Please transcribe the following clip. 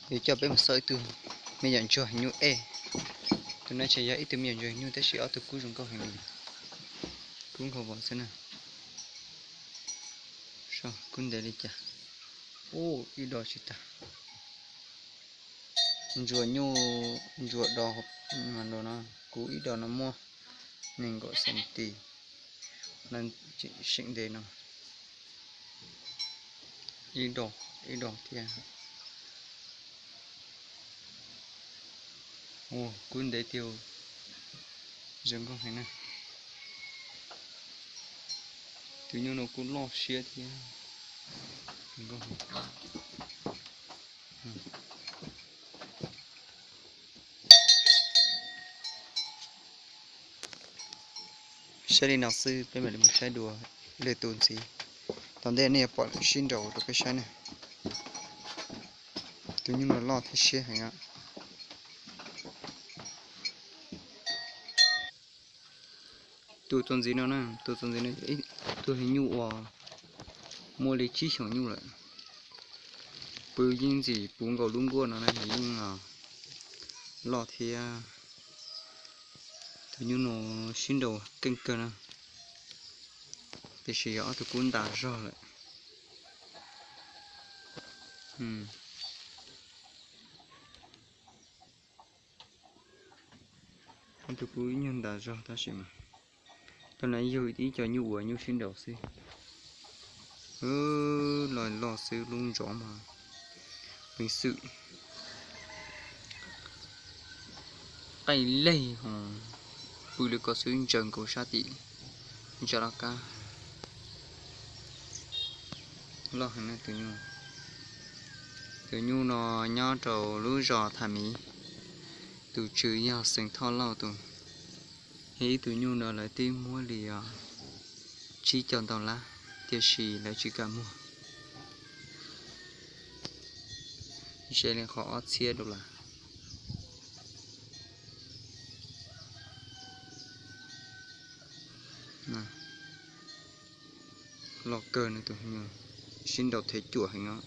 Yuav coj peb mus xauj ib tug me nyuam ntsuag nyuj ej. Tus no tseem yog ib tug me nyuam ntsuag nyuj tab sis ob tug kub zoo nkauj heev li. Kub nkaus vos xwb na. Kub ntev li cas. Ub, ib do tsis tag. Ntsuag nyuj, ntsuag do no, kuv ib do no muaj nees nkaum xees tis. Seem ntev no. Ib do, ib do thiab. Ua kub ntev tiag, zoo nkauj heev na. Tus nyuj no kuj loj siab thiab. Saib li no xwb peb mam li mus saib dua lwm tus ntxiv. Tom ntej nej yuav pom sib nraus rau peb saib na. Tus nyuj no loj thiab siab heev. Tus txuas ntxiv no na, tus txuas ntxiv no, tus nyuj uas muaj li tsib xyoos nyuj lawm. Pw yeej ntxim puv nkaus lub nkuaj no na, yeej loj thiab. Tus nyuj no sib nraus keej kawg na, tiam sis yog ob tug kub ntas zog lawm. Ob tug kub nyuj ntas zog tab sis mas, tus no yog ib co nyuj uas nyuj sib nraus xwb. Loj loj xwb, lub ntsov mas peev xwm qaij leg ho pw li ko xwb, ntsaws nkaus sab tim ntsa laj kab. Loj heev tus nyuj. Tus nyuj no nyob rau lub zos Tham Miv, tus tswv yog Xeev Thoj Lauj tus. Ib tug nyuj no lawv twb muab li tsib caug ntau lab, tiam sis lawv tsis kam muag. Ze li qhov ob txhiab dollar. Loj kawg no, tus nyuj sib nraus thev cuam heev os.